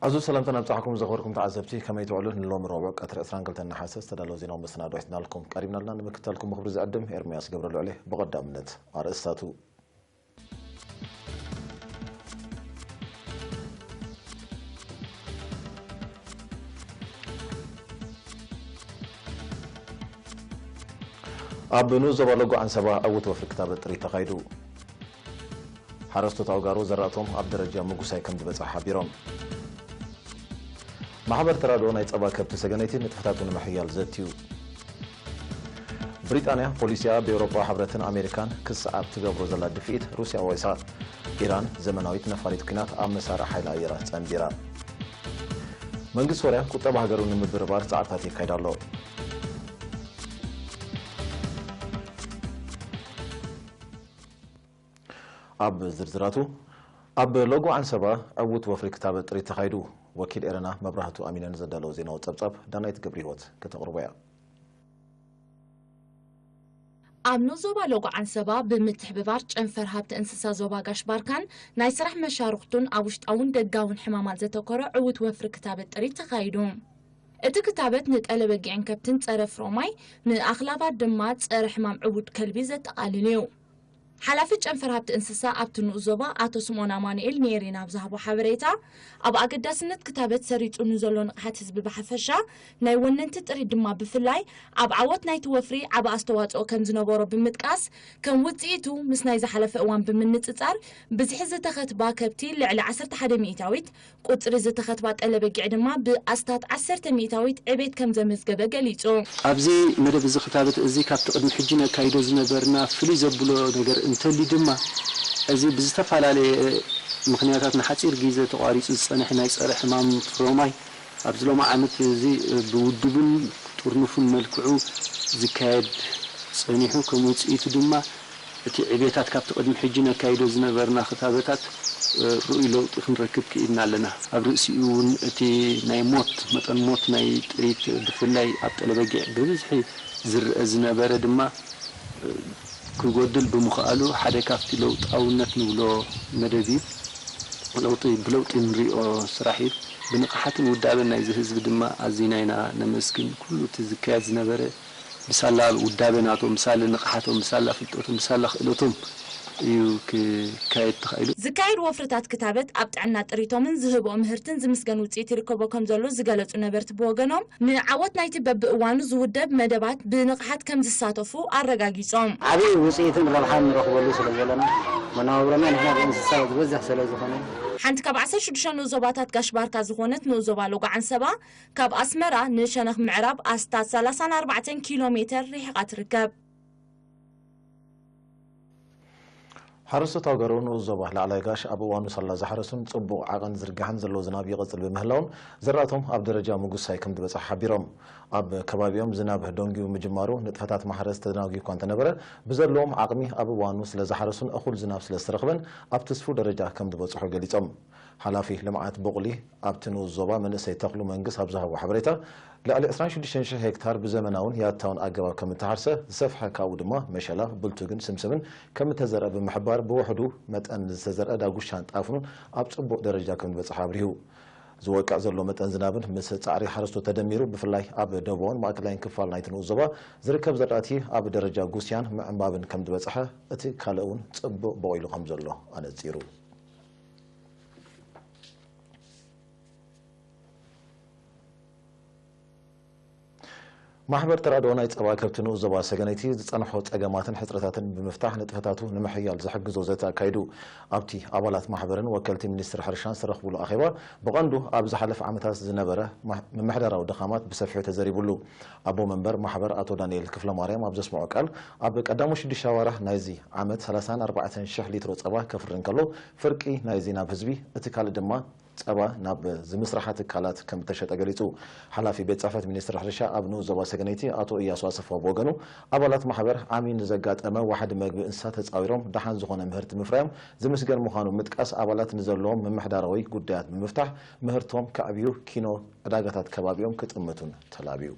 ኣዝዩ ሰላምታ ናብጻሕኩም ዘኽበርኩም ተዓዘብቲ፣ ከመይ ትውዕሉ? ንሎሚ ረቡዕ ቀትሪ ዕስራን ክልተን ነሓሰ ዝተዳለወ ዜናዊ መሰናዶ ሒዝናልኩም ቀሪብናልና። ንምክትታልኩም ምኽብሪ ዝዕድም ኤርምያስ ገብረልዑል እየ። ብቐዳምነት ኣርእስታቱ። ኣብ ንኡስ ዞባ ሎጎ ዓንሰባ ዕዉት ወፍሪ ክታበት ጥሪት ተኻይዱ። ሓረስቶት ኣውጋሮ ዘራእቶም ኣብ ደረጃ ምጉሳይ ከም ዝበጽሐ ሓቢሮም። ማሕበር ተራድኦ ናይ ጸባ ከብቲ ሰገነይቲ ንጥፈታቱ ንምሕያል ዘትዩ። ብሪጣንያ ፖሊሲኣ ብኤውሮጳ ሕብረትን ኣሜሪካን ክስዓብ ትገብሮ ዘላ ድፍኢት ሩስያ ወቒሳ። ኢራን ዘመናዊት ነፋሪት ኲናት ኣብ መሳርዕ ሓይሊ ኣየራት ጸንቢራ። መንግስቲ ሶርያ ቁጠባ ሃገሩ ንምብርባር ጻዕርታት የካይድ ኣሎ። ኣብ ዝርዝራቱ፣ ኣብ ሎጎ ዓንሰባ ዕዉት ወፍሪ ክታበት ጥሪት ተኻይዱ። ወኪል ኤረና መብራህቱ ኣሚነን ዘዳለዎ ዜናዊ ጸብጻብ ዳናይት ገብረ ህይወት ከተቕርቦ እያ። ኣብ ንኡስ ዞባ ሎጎ ዓንሰባ ብምትሕብባር ጨንፈር ሃብቲ እንስሳ ዞባ ጋሽ ባርካን ናይ ስራሕ መሻርኽቱን ኣብ ውሽጣውን ደጋውን ሕማማት ዘተኮረ ዕዉት ወፍሪ ክታበት ጥሪት ተኻይዱ። እቲ ክታበት ንጠለበጊዕን ከብትን ጸረ ፍሮማይ፣ ንኣኽላባት ድማ ጸረ ሕማም ዕቡድ ከልቢ ዘጠቓልል እዩ። ሓላፊ ጨንፈር ሃብቲ እንስሳ ኣብቲ ንኡስ ዞባ ኣቶ ስምኦን ኣማኑኤል ንኤሬና ኣብ ዝሃቦ ሓበሬታ፣ ኣብ ኣገዳስነት ክታበት ሰሪጹ ንዘሎ ንቕሓት ህዝቢ ብሓፈሻ፣ ናይ ወነንቲ ጥሪት ድማ ብፍላይ፣ ኣብ ዓወት ናይቲ ወፍሪ ዓቢ ኣስተዋጽኦ ከም ዝነበሮ ብምጥቃስ፣ ከም ውጽኢቱ ምስ ናይ ዝሓለፈ እዋን ብምንጽጻር፣ ብዝሒ ዝተኸትባ ከብቲ ልዕሊ ዓሰርተ ሓደ ሚእታዊት፣ ቁጽሪ ዝተኸትባ ጠለበጊዕ ድማ ብኣስታት ዓሰርተ ሚእታዊት ዕቤት ከም ዘመዝገበ ገሊጹ። ኣብዚ መደብ እዚ ክታበት እዚ ካብቲ ቅድሚ ሕጂ ነካይዶ ዝነበርና ፍሉይ ዘብሎ ነገር እንተልዩ ድማ፣ እዚ ብዝተፈላለየ ምኽንያታት ንሓጺር ግዜ ተቋሪጹ ዝጸንሐ ናይ ጸረ ሕማም ፍሮማይ ኣብዚ ሎሚ ዓመት እዚ ብውዱብን ጥርኑፉን መልክዑ ዝካየድ ጸኒሑ፣ ከም ውጽኢቱ ድማ እቲ ዕቤታት ካብቲ ቅድሚ ሕጂ ነካይዶ ዝነበርና ክታበታት፣ እ፣ ርኡይ ለውጢ ክንረክብ ክኢልና ኣለና። ኣብ ርእሲኡ እውን እቲ ናይ ሞት፣ መጠን ሞት ናይ ጥሪት ብፍላይ ኣብ ጠለበጊዕ ብብዝሒ ዝረአ ዝነበረ ድማ፣ እ፣ ክጎድል ብምኽኣሉ ሓደ ካብቲ ለውጣውነት ንብሎ መደብ እዩ። ለውጢ፣ ብለውጢ ንሪኦ ስራሕ እዩ። ብንቕሓትን ውዳበን ናይዚ ህዝቢ ድማ ኣዚና ኢና ነመስግን። ኩሉ እቲ ዝካየድ ዝነበረ ብሳላ ውዳበ ናቶም፣ ብሳላ ንቕሓቶም፣ ብሳላ ፍልጠቶም፣ ብሳላ ክእለቶም እዩ ክካየድ ተኻኢሉ። ዝካየድ ወፍርታት ክታበት ኣብ ጥዕና ጥሪቶምን ዝህብኦ ምህርትን ዝምስገን ውጽኢት ይርከቦ ከም ዘሎ ዝገለጹ ነበርቲ ብወገኖም፣ ንዓወት ናይቲ በብእዋኑ ዝውደብ መደባት ብንቕሓት ከም ዝሳተፉ ኣረጋጊጾም። ዓብዪ ውጽኢትን ረብሓን ንረኽበሉ ስለ ዘለና፣ መነባብሮና ንሕና ብእንስሳ ዝበዝሕ ስለ ዝኾነ። ሓንቲ ካብ ዓሰርተ ሽዱሽተ ንኡስ ዞባታት ጋሽ ባርካ ዝኾነት ንኡስ ዞባ ሎጎ ዓንሰባ፣ ካብ ኣስመራ ንሸነኽ ምዕራብ ኣስታት ሰላሳን ኣርባዕተን ኪሎ ሜተር ርሒቓ ትርከብ። ሓረስቶት ኣውጋሮ ንኡስ ዞባ ላዕላይ ጋሽ ኣብ እዋኑ ሳላ ዝሓረሱን ጽቡቕ ዓቐን ዝርጋሕን ዘለዎ ዝናብ ይቕጽል ብምህላውን፣ ዘራእቶም ኣብ ደረጃ ምጉሳይ ከም ዝበጽሐ ሓቢሮም። ኣብ ከባቢኦም ዝናብ ደንጊዩ ምጅማሩ ንጥፈታት ማሕረስ ተደናጊዩ እኳ እንተነበረ፣ ብዘለዎም ዓቕሚ ኣብ እዋኑ ስለ ዝሓረሱን እኹል ዝናብ ስለ ዝተረኽበን ኣብ ትስፉው ደረጃ ከም ዝበጽሑ ገሊጾም። ሓላፊ ልምዓት ቡቕሊ ኣብቲ ንኡስ ዞባ መንእሰይ ተኽሉ መንግስ ኣብ ዝሃቦ ሓበሬታ፣ ልዕሊ ዕስራን ሽዱሽተን ሽሕ ሄክታር ብዘመናውን ያታውን ኣገባብ ከም እተሓርሰ፣ ዝሰፍሐ ካብኡ ድማ መሸላ፣ ብልቱግን ስምስምን ከም እተዘርአ ብምሕባር፣ ብውሕዱ መጠን ዝተዘርአ ዳጉሻን ጣፍኑን ኣብ ጽቡቕ ደረጃ ከም ዝበጽሐ ኣብሪሁ። ዝወቅዕ ዘሎ መጠን ዝናብን ምስ ጻዕሪ ሓረስቶት ተደሚሩ፣ ብፍላይ ኣብ ደቡባውን ማእከላይን ክፋል ናይቲ ንኡስ ዞባ ዝርከብ ዘራእቲ ኣብ ደረጃ ጉስያን ምዕንባብን ከም ዝበጽሐ፣ እቲ ካልእ እውን ጽቡቕ በቑሉ ከም ዘሎ ኣነጺሩ። ማሕበር ተራድኦ ናይ ጸባ ከብቲ ንኡስ ዞባ ሰገነይቲ ዝጸንሖ ጸገማትን ሕጽረታትን ብምፍታሕ ንጥፈታቱ ንምሕያል ዝሕግዞ ዘተ ኣካይዱ። ኣብቲ ኣባላት ማሕበርን ወከልቲ ሚኒስትሪ ሕርሻን ዝተረኽብሉ ኣኼባ ብቐንዱ ኣብ ዝሓለፈ ዓመታት ዝነበረ ማሕ-፣ ምምሕዳራዊ ድኻማት ብሰፊሑ ተዘሪቡሉ። ኣቦ መንበር ማሕበር ኣቶ ዳንኤል ክፍለማርያም ኣብ ዘስምዖ ቃል፣ ኣብ ቀዳሞት ሽዱሽተ ኣዋርሕ ናይዚ ዓመት ሰላሳን ኣርባዕተን ሽሕ ሊትሮ ጸባ ከፍሪ እንከሎ፣ ፍርቂ ናይዚ ናብ ህዝቢ፣ እቲ ካልእ ድማ ጸባ ናብ ዝምስርሓ ትካላት ከም እተሸጠ ገሊጹ። ሓላፊ ቤት ጽሕፈት ሚኒስትሪ ሕርሻ ኣብ ንኡስ ዞባ ሰገነይቲ ኣቶ እያሱ ኣሰፋ ብወገኑ፣ ኣባላት ማሕበር ዓሚ ንዘጋጠመ ዋሕዲ መግቢ እንስሳ ተጻዊሮም ደሓን ዝኾነ ምህርቲ ምፍራዮም ዝምስገን ምዃኑ ምጥቃስ፣ ኣባላት ንዘለዎም ምምሕዳራዊ ጉዳያት ብምፍታሕ ምህርቶም ከዕብዩ፣ ኪኖ ዕዳጋታት ከባቢኦም ክጥምቱን ተላብዩ።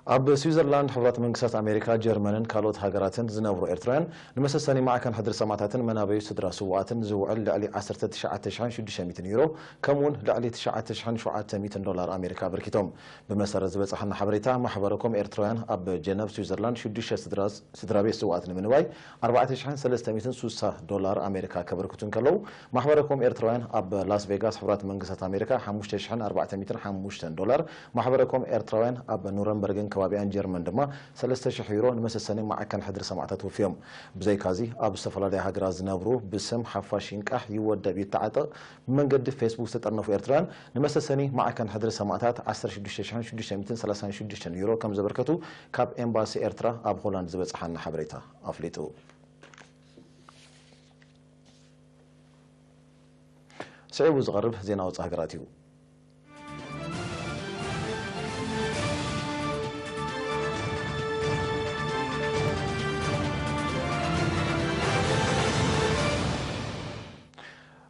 ኣብ ስዊዘርላንድ፣ ሕቡራት መንግስታት ኣሜሪካ፣ ጀርመንን ካልኦት ሃገራትን ዝነብሩ ኤርትራውያን ንመሰሰኒ ማዕከን ሕድሪ ሰማእታትን መናበዩ ስድራ ስውኣትን ዝውዕል ልዕሊ ዓሰርተ ትሽዓተ ሽሕን ሽዱሽተ ሚእትን ዩሮ፣ ከምኡውን ልዕሊ ትሽዓተ ሽሕን ሸውዓተ ሚእትን ዶላር ኣሜሪካ ኣበርኪቶም። ብመሰረት ዝበጻሓና ሓበሬታ፣ ማሕበረኮም ኤርትራውያን ኣብ ጀነቭ፣ ስዊዘርላንድ፣ ሽዱሽተ ስድራ፣ ስድራ ቤት ስውኣት ንምንባይ ኣርባዕተ ሽሕን ሰለስተ ሚእትን ስሳ ዶላር ኣሜሪካ ከበርክቱ እንከለዉ፣ ማሕበረኮም ኤርትራውያን ኣብ ላስ ቬጋስ፣ ሕቡራት መንግስታት ኣሜሪካ፣ ሓሙሽተ ሽሕን ኣርባዕተ ሚእትን ሓሙሽተን ዶላር፣ ማሕበረኮም ኤርትራውያን ኣብ ኑረንበርግን ከባቢኣን ጀርመን ድማ ሰለስተ ሽሕ ዩሮ ንመሰሰኒ ማዕከን ሕድሪ ሰማእታት ወፍዮም። ብዘይካዚ፣ ኣብ ዝተፈላለያ ሃገራት ዝነብሩ ብስም ሓፋሽ ይንቃሕ፣ ይወደብ፣ ይተዓጠቕ ብመንገዲ ፌስቡክ ዝተጠርነፉ ኤርትራውያን ንመሰሰኒ ማዕከን ሕድሪ ሰማእታት ዓሰርተ ሽዱሽተ ሽሕን ሽዱሽተ ሚእትን ሰላሳን ሽዱሽተን ዩሮ ከም ዘበርከቱ ካብ ኤምባሲ ኤርትራ ኣብ ሆላንድ ዝበጽሓና ሓበሬታ ኣፍሊጡ። ስዒቡ ዝቐርብ ዜና ወጻኢ ሃገራት እዩ።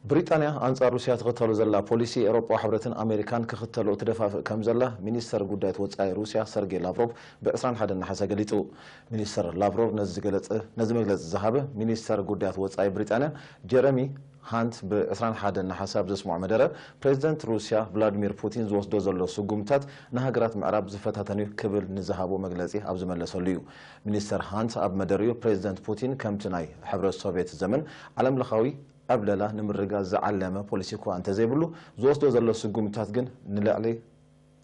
ብሪጣንያ ኣንጻር ሩስያ ትኽተሎ ዘላ ፖሊሲ፣ ኤውሮጳ ሕብረትን ኣሜሪካን ክኽተሎ ትደፋፍእ ከም ዘላ ሚኒስተር ጉዳያት ወጻኢ ሩስያ ሰርጌይ ላቭሮቭ ብ ዕስራን ሓደን ነሓሰ ገሊጹ። ሚኒስተር ላቭሮቭ ነዚ ዝገለጸ፣ ነዚ መግለጺ ዝሃበ ሚኒስተር ጉዳያት ወጻኢ ብሪጣንያ ጀረሚ ሃንት ብ ዕስራን ሓደን ነሓሰ ኣብ ዘስምዖ መደረ፣ ፕሬዚደንት ሩስያ ቭላድሚር ፑቲን ዝወስዶ ዘሎ ስጉምታት ንሃገራት ምዕራብ ዝፈታተን እዩ ክብል ንዝሃቦ መግለጺ ኣብ ዝመለሰሉ እዩ። ሚኒስተር ሃንት ኣብ መደርኡ፣ ፕሬዚደንት ፑቲን ከምቲ ናይ ሕብረት ሶቭየት ዘመን ዓለምለኻዊ ዕብለላ ንምርግጋጽ ዝዓለመ ፖሊሲ እኳ እንተዘይብሉ፣ ዝወስዶ ዘሎ ስጉምታት ግን ንልዕሊ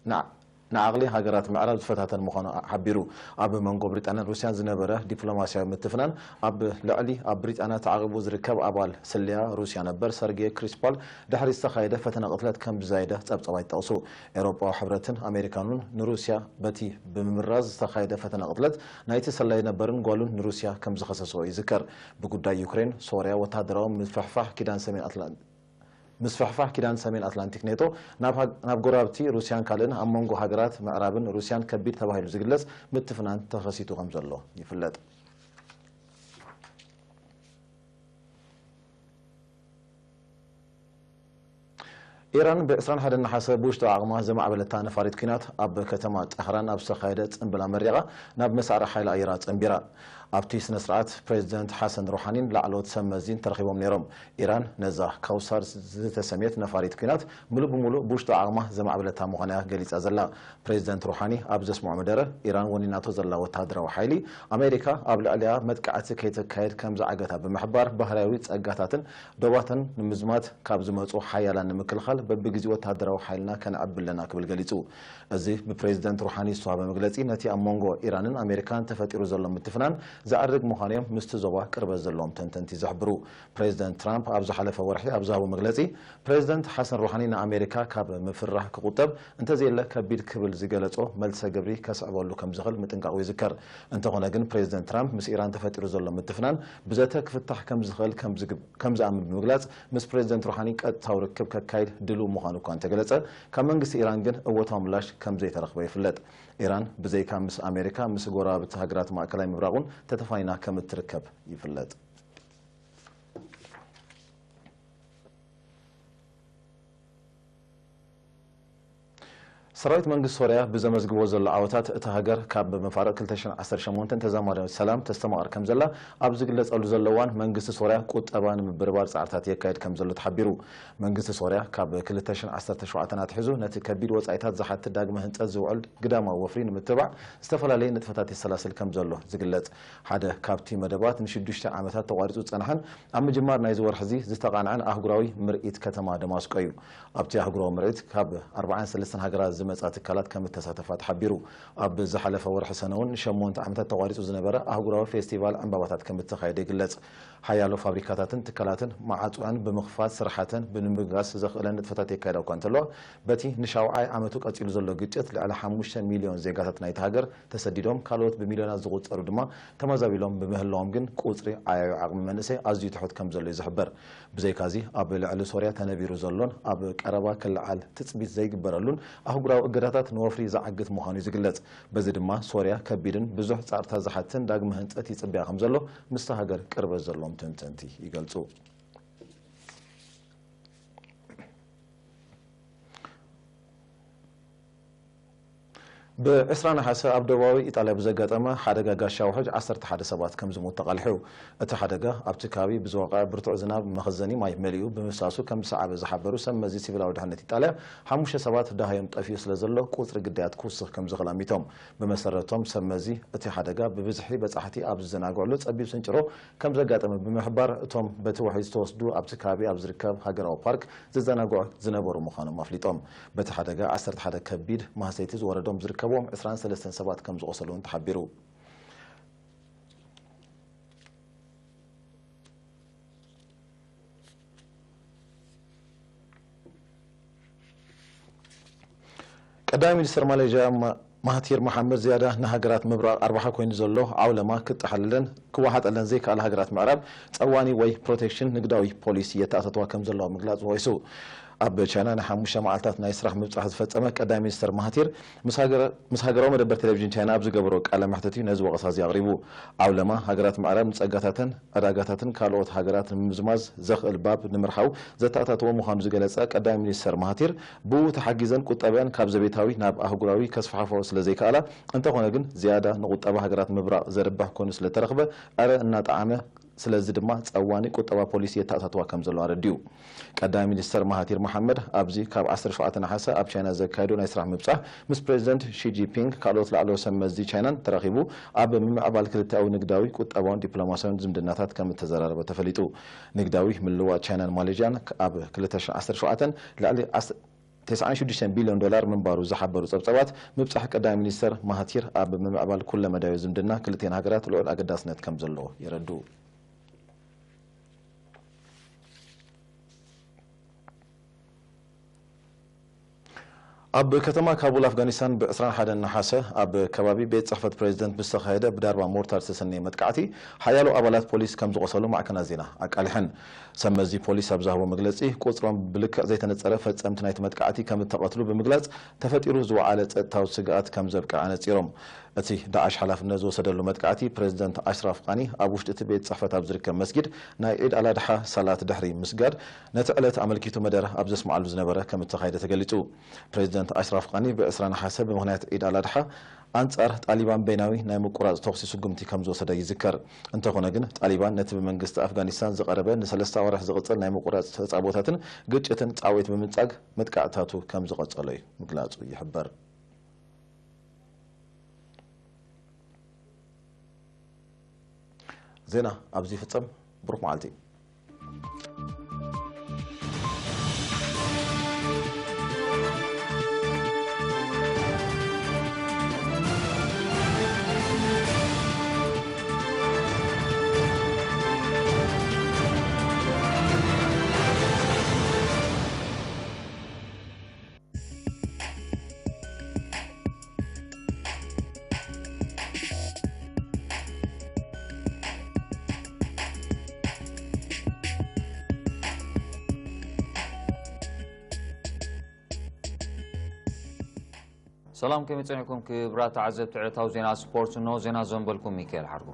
ንዓ-፣ ንዓቕሊ ሃገራት ምዕራብ ዝፈታተን ምዃኑ ሓቢሩ። ኣብ መንጎ ብሪጣንያን ሩስያን ዝነበረ ዲፕሎማስያዊ ምትፍናን ኣብ ልዕሊ ኣብ ብሪጣንያ ተዓቒቡ ዝርከብ ኣባል ስለያ ሩስያ ነበር ሰርጌ ክሪስፓል ድሕሪ ዝተኻየደ ፈተነ ቅትለት ከም ዝዛየደ ጸብጻባት ይጠቕሱ። ኤውሮጳዊ ሕብረትን ኣሜሪካን እውን ንሩስያ በቲ ብምምራዝ ዝተኻየደ ፈተነ ቅትለት ናይቲ ሰላይ ነበርን ጓሉን ንሩስያ ከም ዝኸሰስኦ ይዝከር። ብጉዳይ ዩክሬን፣ ሶርያ፣ ወተሃደራዊ ምፍሕፋሕ ኪዳን ሰሜን ኣትላንት-፣ ምስፍሕፋሕ ኪዳን ሰሜን ኣትላንቲክ ኔቶ ናብ ሃግ-፣ ናብ ጎረባብቲ ሩስያን ካልእን ኣብ መንጎ ሃገራት ምዕራብን ሩስያን ከቢድ ተባሂሉ ዝግለጽ ምትፍናን ተኸሲቱ ከም ዘሎ ይፍለጥ። ኢራን ብ ዕስራን ሓደን ነሓሰ ብውሽጣዊ ዓቕማ ዘማዕበለታ ነፋሪት ኲናት ኣብ ከተማ ጠህራን ኣብ ዝተኻየደ ጽምብል ኣመሪቓ ናብ መሳርዕ ሓይሊ ኣየራ ጸንቢራ። ኣብቲ ስነ ስርዓት ፕሬዚደንት ሓሰን ሩሓኒን ላዕለዎት ሰብ መዚን ተረኺቦም ነይሮም። ኢራን ነዛ ካውሳር ዝተሰምየት ነፋሪት ኲናት ምሉእ ብምሉእ ብውሽጣዊ ዓቕማ ዘማዕበለታ ምዃና እያ ገሊጻ ዘላ። ፕሬዚደንት ሩሓኒ ኣብ ዘስምዖ መደረ፣ ኢራን ወኒናቶ ዘላ ወተሃደራዊ ሓይሊ ኣሜሪካ ኣብ ልዕሊኣ መጥቃዕቲ ከይተካየድ ከም ዝዓገታ ብምሕባር፣ ባህርያዊ ጸጋታትን ዶባትን ንምዝማት ካብ ዝመጹ ሓያላን ንምክልኻል በብግዜኡ ወተሃደራዊ ሓይልና ከነዕቢ ኣለና ክብል ገሊጹ። እዚ ብፕሬዚደንት ሩሓኒ ዝተዋህበ መግለጺ ነቲ ኣብ መንጎ ኢራንን ኣሜሪካን ተፈጢሩ ዘሎ ምትፍናን ዘዕርግ ምዃኑ እዮም ምስቲ ዞባ ቅርበት ዘለዎም ተንተንቲ ዝሕብሩ። ፕሬዚደንት ትራምፕ ኣብ ዝሓለፈ ወርሒ ኣብ ዝሃቦ መግለጺ፣ ፕሬዚደንት ሓሰን ሩሓኒ ንኣሜሪካ ካብ ምፍርራሕ ክቑጠብ እንተዘየለ ከቢድ ክብል ዝገለጾ መልሰ ግብሪ ከስዕበሉ ከም ዝኽእል ምጥንቃቑ ይዝከር። እንተኾነ ግን ፕሬዚደንት ትራምፕ ምስ ኢራን ተፈጢሩ ዘሎ ምትፍናን ብዘተ ክፍታሕ ከም ዝኽእል ከም ዝግብ-፣ ከም ዝኣምን ብምግላጽ፣ ምስ ፕሬዚደንት ሩሓኒ ቀጥታዊ ርክብ ከካይድ ድሉው ምዃኑ እኳ እንተገለጸ፣ ካብ መንግስቲ ኢራን ግን እወታዊ ምላሽ ከም ዘይተረኽበ ይፍለጥ። ኢራን ብዘይካ ምስ ኣሜሪካ፣ ምስ ጎረባብቲ ሃገራት ማእከላይ ምብራቕ እውን ተተፋኒና ከም እትርከብ ይፍለጥ። ሰራዊት መንግስቲ ሶርያ ብዘመዝግቦ ዘሎ ዓወታት፣ እታ ሃገር ካብ መፋርቕ ክልተ ሽሕን ዓሰርተ ሸሞንተን ተዛማዲ ሰላም ተስተማቕር ከም ዘላ ኣብ ዝግለጸሉ ዘሎ እዋን፣ መንግስቲ ሶርያ ቁጠባ ንምብርባር ጻዕርታት የካይድ ከም ዘሎ ተሓቢሩ። መንግስቲ ሶርያ ካብ ክልተ ሽሕን ዓሰርተ ሸውዓተን ኣትሒዙ ነቲ ከቢድ ወጻኢታት ዝሓትት ዳግመ ህንጸት ዝውዕል ግዳማዊ ወፍሪ ንምትብባዕ ዝተፈላለየ ንጥፈታት የሰላስል ከም ዘሎ ዝግለጽ ሓደ ካብቲ መደባት፣ ንሽዱሽተ ዓመታት ተቋሪጹ ዝጸንሐን ኣብ ምጅማር ናይዚ ወርሒ እዚ ዝተቓንዐን ኣህጉራዊ ምርኢት ከተማ ደማስቆ እዩ። ኣብቲ ኣህጉራዊ ምርኢት ካብ ኣርባዓን ሰለስተን ሃገራት ዝመጻ ትካላት ከም እተሳተፋ ተሓቢሩ። ኣብ ዝሓለፈ ወርሒ ሰነ እውን ንሸሞንተ ዓመታት ተቋሪጹ ዝነበረ ኣህጉራዊ ፌስቲቫል ዕምባባታት ከም እተኻየደ ይግለጽ። ሓያሎ ፋብሪካታትን ትካላትን መዓጽወን ብምኽፋት ስራሓተን ብምብጋስ ዘኽእለን ንጥፈታት የካይዳ እኳ እንተለዋ፣ በቲ ንሻውዓይ ዓመቱ ቀጺሉ ዘሎ ግጭት ልዕሊ ሓሙሽተ ሚልዮን ዜጋታት ናይታ ሃገር ተሰዲዶም፣ ካልኦት ብሚልዮናት ዝቑጸሩ ድማ ተመዛቢሎም ብምህላዎም ግን፣ ቁጽሪ ዓያዩ ዓቕሚ መንእሰይ ኣዝዩ ትሑት ከም ዘሎ እዩ ዝሕበር። ብዘይካዚ፣ ኣብ ልዕሊ ሶርያ ተነቢሩ ዘሎን ኣብ ቀረባ ክለዓል ትጽቢት ዘይግበረሉን ኣህጉራዊ እገዳታት ንወፍሪ ዝዓግት ምዃኑ እዩ ዝግለጽ። በዚ ድማ፣ ሶርያ ከቢድን ብዙሕ ጻዕርታት ዝሓትትን ዳግመ ህንጸት ይጽበያ ከም ዘሎ ምስታ ሃገር ቅርበት ዘለዎም ተንተንቲ ይገልጹ። ብ20 ነሓሰ ኣብ ደቡባዊ ኢጣልያ ብዘጋጠመ ሓደጋ ጋሻ ውሕጅ ዓሰርተ ሓደ ሰባት ከም ዝሞቱ ተቓሊሑ። እቲ ሓደጋ ኣብቲ ከባቢ ብዝወቐዐ ብርቱዕ ዝናብ መኸዘኒ ማይ መሊኡ ብምፍሳሱ ከም ዝሰዓበ ዝሓበሩ ሰብ መዚ ሲቪላዊ ድሕነት ኢጣልያ፣ ሓሙሽተ ሰባት ደሃዮም ጠፊኡ ስለ ዘሎ ቁጽሪ ግዳያት ክውስኽ ከም ዝኽእል ኣሚቶም። ብመሰረቶም ሰብ መዚ፣ እቲ ሓደጋ ብብዝሒ በጻሕቲ ኣብ ዝዘናግዕሉ ጸቢብ ስንጭሮ ከም ዘጋጠመ ብምሕባር፣ እቶም በቲ ውሕጅ ዝተወስዱ ኣብቲ ከባቢ ኣብ ዝርከብ ሃገራዊ ፓርክ ዝዘናግዑ ዝነበሩ ምዃኖም ኣፍሊጦም። በቲ ሓደጋ ዓሰርተ ሓደ ከቢድ ማህሰይቲ ዝወረዶም ዝርከብዎም ዕስራን ሰለስተን ሰባት ከም ዝቖሰሉ እውን ተሓቢሩ። ቀዳማይ ሚኒስትር ማሌዥያ ማ-፣ ማሃቲር መሓመድ ዝያዳ ንሃገራት ምብራቕ ኣርባሓ ኮይኑ ዘሎ ዓውለማ ክጠሓለለን ክወሓጠለን ዘይከኣላ ሃገራት ምዕራብ ጸዋኒ ወይ ፕሮቴክሽን ንግዳዊ ፖሊሲ የተኣታትዋ ከም ዘለዋ ምግላጹ ወቂሱ። ኣብ ቻይና ናይ ሓሙሽተ መዓልታት ናይ ስራሕ ምብጻሕ ዝፈጸመ ቀዳማይ ሚኒስትር ማሃቲር፣ ምስ ሃገረ-፣ ምስ ሃገራዊ መደበር ቴሌቪዥን ቻይና ኣብ ዝገበሮ ቃለ መሕትት እዩ ነዚ ወቐሳ እዚ ኣቕሪቡ። ዓውለማ ሃገራት ምዕራብ ንጸጋታተን ዕዳጋታትን ካልኦት ሃገራት ንምምዝማዝ ዘኽእል ባብ ንምርሓው ዘተኣታተዎ ምዃኑ ዝገለጸ ቀዳማይ ሚኒስተር ማሃቲር፣ ብኡ ተሓጊዘን ቁጠበአን ካብ ዘቤታዊ ናብ ኣህጉራዊ ከስፋሕፍኦ ስለ ዘይከኣላ፣ እንተኾነ ግን ዝያዳ ንቁጠባ ሃገራት ምብራቕ ዘርብሕ ኮይኑ ስለ ተረኽበ፣ ዕረ እናጠዓመ፣ ስለዚ ድማ ጸዋኒ ቁጠባ ፖሊሲ የተኣታትዋ ከም ዘሎ ኣረዲኡ። ቀዳማይ ሚኒስተር ማሃቲር መሓመድ ኣብዚ ካብ ዓሰርተ ሸውዓተ ነሓሰ ኣብ ቻይና ዘካየዶ ናይ ስራሕ ምብጻሕ፣ ምስ ፕሬዚደንት ሺ ጂንፒንግ፣ ካልኦት ላዕለዎት ሰብ መዚ ቻይናን ተራኺቡ ኣብ ምምዕባል ክልተኣዊ ንግዳዊ፣ ቁጠባውን ዲፕሎማስያውን ዝምድናታት ከም እተዘራረበ ተፈሊጡ። ንግዳዊ ምልውዋጥ ቻይናን ማሌዥያን ኣብ ክልተ ሽሕን ዓሰርተ ሸውዓተን ልዕሊ ዓስ-፣ ተስዓን ሽዱሽተን ቢልዮን ዶላር ምንባሩ ዝሓበሩ ጸብጻባት፣ ምብጻሕ ቀዳማይ ሚኒስተር ማሃቲር ኣብ ምምዕባል ኩለ መዳያዊ ዝምድና ክልቲኤን ሃገራት ልዑል ኣገዳስነት ከም ዘለዎ የረድኡ። ኣብ ከተማ ካቡል ኣፍጋኒስታን ብ20 ነሓሰ ኣብ ከባቢ ቤት ጽሕፈት ፕሬዚደንት ብዝተኻየደ ብዳርባ ሞርታር ዝተሰነየ መጥቃዕቲ ሓያሎ ኣባላት ፖሊስ ከም ዝቖሰሉ ማዕከናት ዜና ኣቃሊሐን። ሰብ መዚ ፖሊስ ኣብ ዝሃቦ መግለጺ፣ ቁጽሮም ብልክዕ ዘይተነጸረ ፈጸምቲ ናይቲ መጥቃዕቲ ከም እተቐትሉ ብምግላጽ፣ ተፈጢሩ ዝወዓለ ጸጥታዊ ስግኣት ከም ዘብቅዐ ኣነጺሮም። እቲ ዳዕሽ ሓላፍነት ዝወሰደሉ መጥቃዕቲ፣ ፕሬዚደንት ኣሽራፍ ቃኒ ኣብ ውሽጢ እቲ ቤት ጽሕፈት ኣብ ዝርከብ መስጊድ ናይ ዒድ ኣልኣድሓ ሰላት ድሕሪ ምስጋድ፣ ነቲ ዕለት ኣመልኪቱ መደረ ኣብ ዘስምዓሉ ዝነበረ ከም እተኻየደ ተገሊጹ። ፕሬዚደንት ኣሽራፍ ቃኒ ብ20 ነሓሰ ብምኽንያት ዒድ ኣልኣድሓ ኣንጻር ጣሊባን በይናዊ ናይ ምቁራጽ ተኹሲ ስጉምቲ ከም ዝወሰደ ይዝከር። እንተኾነ ግን፣ ጣሊባን ነቲ ብመንግስቲ ኣፍጋኒስታን ዝቐረበ ንሰለስተ ኣዋርሕ ዝቕጽል ናይ ምቁራጽ ተጻቦታትን ግጭትን ጻውዒት ብምንጻግ፣ መጥቃዕትታቱ ከም ዝቐጸሎ እዩ ምግላጹ ይሕበር። ዜና ኣብዚ ይፍጸም። ብሩኽ መዓልቲ። ሰላም፣ ከመይ ጸኒሕኩም ክቡራት ተዓዘብቲ ዕለታዊ ዜና ስፖርት? እንሆ ዜና ዘንበልኩም ሚካኤል ሓርጉ።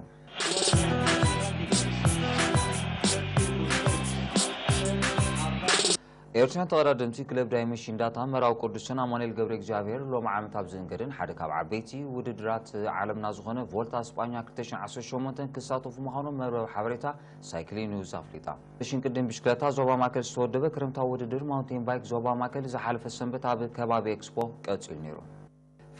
ኤርትራውያን ተቐዳደምቲ ክለብ ዳይመንሽን ዳታ መራዊ ቅዱስን ኣማኑኤል ገብረ እግዚኣብሔር ሎሚ ዓመት ኣብ ዝእንገደን ሓደ ካብ ዓበይቲ ውድድራት ዓለምና ዝኾነ ቮልታ ስጳኛ ክልተ ሽሕን ዓሰርተ ሸሞንተን ክሳተፉ ምዃኖም መርበብ ሓበሬታ ሳይክሊን ኒውስ ኣፍሊጣ። ሽን ቅድም ብሽክለታ ዞባ ማእከል ዝተወደበ ክረምታዊ ውድድር ማውንቴን ባይክ ዞባ ማእከል ዝሓለፈ ሰንበት ኣብ ከባቢ ኤክስፖ ቀጺሉ ነይሩ።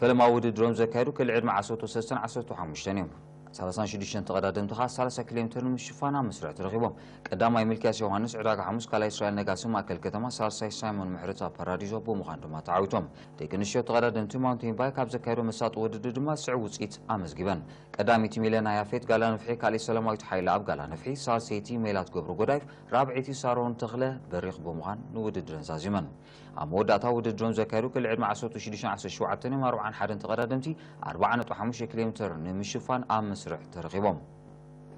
ፈለማ ውድድሮም ዘካየዱ ክልል ዕድመ ዓሰርተ ሰለስተን ዓሰርተ ሓሙሽተን እዮም። ሰላሳን ሽዱሽተን ተቐዳደምቲ ኸኣ ሰላሳ ኪሎ ሜትር ንምሽፋን ኣብ መስርዕ ተረኺቦም። ቀዳማይ ሚልክያስ ዮሃንስ ዕዳጋ ሓሙስ፣ ካልኣይ እስራኤል ነጋሲ ማእከል ከተማ፣ ሳልሳይ ሳይሞን ምሕረት ኣብ ፓራዲዞ ብምዃን ድማ ተዓዊቶም። ደቂ ኣንስትዮ ተቐዳደምቲ ማውንቴን ባይክ ኣብ ዘካየዶ መሳጢ ውድድር ድማ ስዕብ ውጽኢት ኣመዝጊበን። ቀዳሚት ሚለና ያፌት ጋላ ንፍሒ፣ ካልኣይ ሰላማዊት ሓይለ ኣብ ጋላ ንፍሒ፣ ሳልሰይቲ ሜላት ገብሩ ጎዳይፍ፣ ራብዐይቲ ሳሮን ተኽለ በሪኽ ብምዃን ንውድድረን ዛዚመን። ኣብ መወዳእታ ውድድሮም ዘካየዱ ክልል ዕድመ ዓሰርተ ሽዱሽተን ዓሰርተ ሸውዓተን እዮም ኣርብዓን ሓደን ተቐዳደምቲ ኣርብዓ ነጥቢ ሓሙሽተ ኪሎ ሜትር ንምሽፋን ኣብ መስርዕ ተረኺቦም።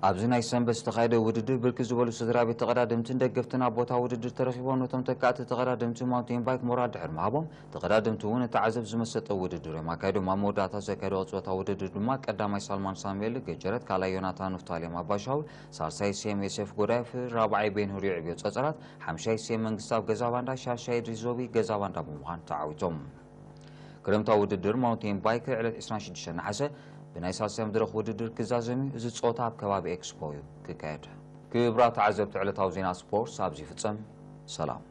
ኣብዚ ናይ ሰንበት ዝተኻየደ ውድድር ብርክት ዝበሉ ስድራ ቤት ተቐዳደምትን ደገፍትን ኣብ ቦታ ውድድር ተረኺቦም ነቶም ተካእቲ ተቐዳደምቲ ማውንቴን ባይክ ሞራል ድሕሪ ምሃቦም፣ ተቐዳደምቲ እውን እቲ ዓዘብ ዝመሰጠ ውድድር እዮም ኣካይዶም። ኣብ መወዳእታ ዘካየዶ ጾታ ውድድር ድማ ቀዳማይ ሳልማን ሳሙኤል ገጀረት፣ ካልኣይ ዮናታን ንፍታሌም ኣባሻውል፣ ሳልሳይ ሴም ዮሴፍ ጎዳይፍ፣ ራብዓይ ቤንሁር ይዕብዮ ጸጸራት፣ ሓምሻይ ሴም መንግስታብ ገዛ ባንዳ፣ ሻሻይ ድሪዞቢ ገዛ ባንዳ ብምዃን ተዓዊቶም። ክረምታዊ ውድድር ማውንቴን ባይክ ዕለት ዕስራን ሽዱሽተን ነሓሰ ብናይ ሳልሳይ መድረኽ ውድድር ክዛዘም እዩ። እዚ ጸወታ ኣብ ከባቢ ኤክስፖ እዩ ክካየድ። ክቡራት ተዓዘብቲ፣ ዕለታዊ ዜና ስፖርት ኣብዚ ይፍጸም። ሰላም።